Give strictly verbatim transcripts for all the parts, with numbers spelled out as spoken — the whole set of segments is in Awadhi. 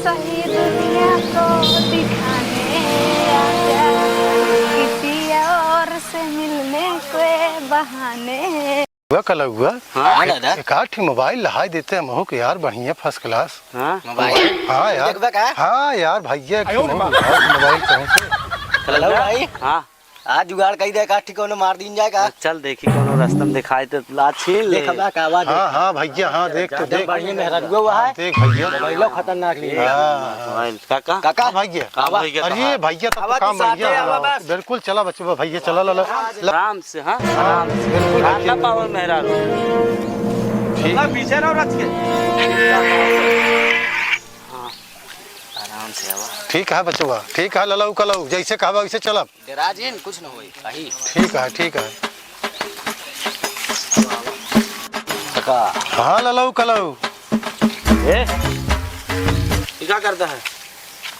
वही दुनिया को दिखाने आजा, किसी और से मिलने के बहाने। हुआ कलउआ? हाँ, दादा। एक आठ ठे मोबाइल लहाई देते हमहू के यार, बढ़िया first class। हाँ? मोबाइल? हाँ यार। देखबे का? हाँ यार, भैया एक ठे मोबाइल, मोबाइल कहीं से। कलउआ भाई? हाँ। आज जुगाड़ कई दे, एक आठ ठे कौनो मार दीन जाए का? चल देखी कौनो रास्ता में दिखाई तो ला छीन ले। देखबा का आवाज? हाँ, हाँ भैया, हाँ देख तो एकदम देख। बढ़िया मेहरारुआ हुआ है। देख भैया। मोबाइलो खतरनाक लिए। हाँ, हाँ। मोबाइल। काका? काका? हाँ भैया। का भैया? अरे भैया, तब आवा काम तो साथे बढ़िया आवा हुआ। बस। बिल्कुल चला बच्चों, भैया चला, ला, ला, ला। आराम से, हाँ? आराम से, बिल्कुल। ना पावर मेहरारू। ठीक। ना पीछे रहो रच के। हाँ, आराम से आवा। ठीक है बचवा, ठीक है ललऊ कलऊ, जैसे कहबा वैसे चलब। डेरा जिन, कुछ न होई, कही। ठीक है, ठीक है। काका। हाँ ललऊ कलऊ। ए, ये का करता है?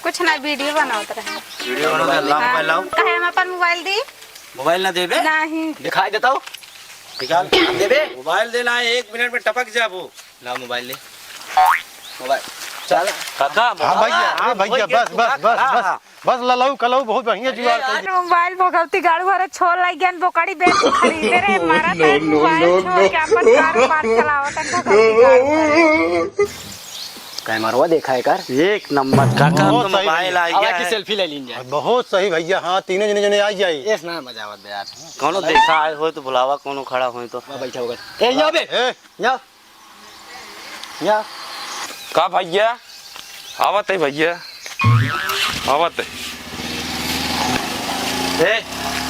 कुछ ना, वीडियो बनावत रहे। वीडियो बनावत रहे, लाओ हाँ। मोबाइल लाओ। काहे हम अपन मोबाइल दी? मोबाइल ना देबे? नहीं। दिखाई देता हूँ। निकाल। देबे? मोबाइल देना है, एक मिनट में टपक जाबो। लाओ मोबाइल ले। मोबाइल। चल। काका, हाँ भैया, हाँ, अरे भैया, वही बस, के बस, बस, हाँ, बस। हाँ। बस ललऊ कलऊ बहुत बढ़िया जुगाड़ कर दिया। मोबाइल भगवती गाड़ू हरे छोड़ लाई ज्ञान बोकड़ी बेच के खरीदे रहे, मारा तो मोबाइल छोड़ के अपन कारोबार चलावत है भगवती गाड़ू हरे। कैमरवा देखा है कर। एक नंबर काका, बहुत तो सही मोबाइल भैया। आ गया आवा की है। सेल्फी ले लीन जाए। बहुत सही भैया, हाँ तीनों जने जने आ जाई। एस ना मजा आवत बे यार। कौनो देखा आए हो तो बुलावा, कौनो खड़ा हो तो। वाह, बैठा होगा। ए, यहाँ बे। ए। यहाँ। यहाँ। का भैया? आवत है भैया, आवत है। ए,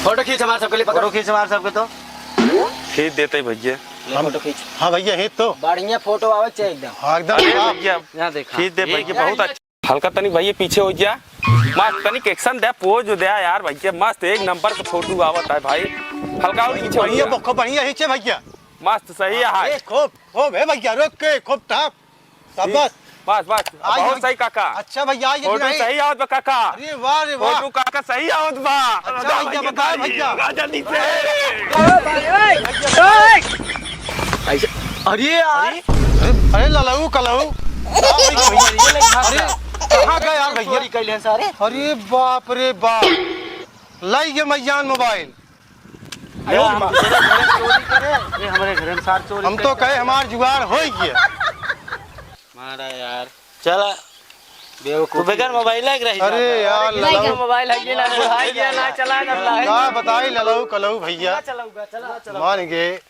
फोटो खींच हमारे सबके लिए, पकड़। फोटो खींच हमारे सबके तो। खींच देते भैया। ले हम फोटो खींच। हाँ भैया, ही तो। बढ़िया फोटो आवे चाहिए एकदम। हाँ, एकदम अरे साफ। भैया, यहाँ देखा। खींच दे भैया, एकदम बहुत अच्छा। हल्का तनी भैया पीछे हो जा। मस्त तनी एक्शन दे, पोज दे यार भैया, मस्त एक नंबर का फोटो आवत है भाई। हल्का और पीछे हो बढ़िया जा। बखो, बढ़िया ही छे भैया। मस्त सही है। ए, खूब, खूब है भैया, रोक के, खूब टाप। शाबाश। बस, बस, आ बहुत गया। सही काका। अच्छा भैया, आ गया फोटो नहीं। सही आवत बा काका। अरे वाह रे वाह। फोटो काका सही आवत बा। अच्छा भैया, बताओ भैया। आ जल्दी से। ऐसे, अरे यार। अरे, अरे ललऊ कलऊ। अरे, कहाँ गए यार भैया? चोरी कर लिया सारे। अरे बाप रे बाप। लाई ये मैयान मोबाइल। अरे, हम दूसरे घर में चोरी करे, ये हमारे घर में सार चोरी हम तो करे। कहे हमार जुगाड़ हो गया। मारा यार। चला। बेवकूफ। तू बेकार मोबाइल लायक रही अरे जाता। यार, अरे, ललऊ। मोबाइल है, ये ना, मोबाइल ये ना, चला ना, चला। का बताई ललऊ कलऊ भैया। चला, चला, चला। मान गए।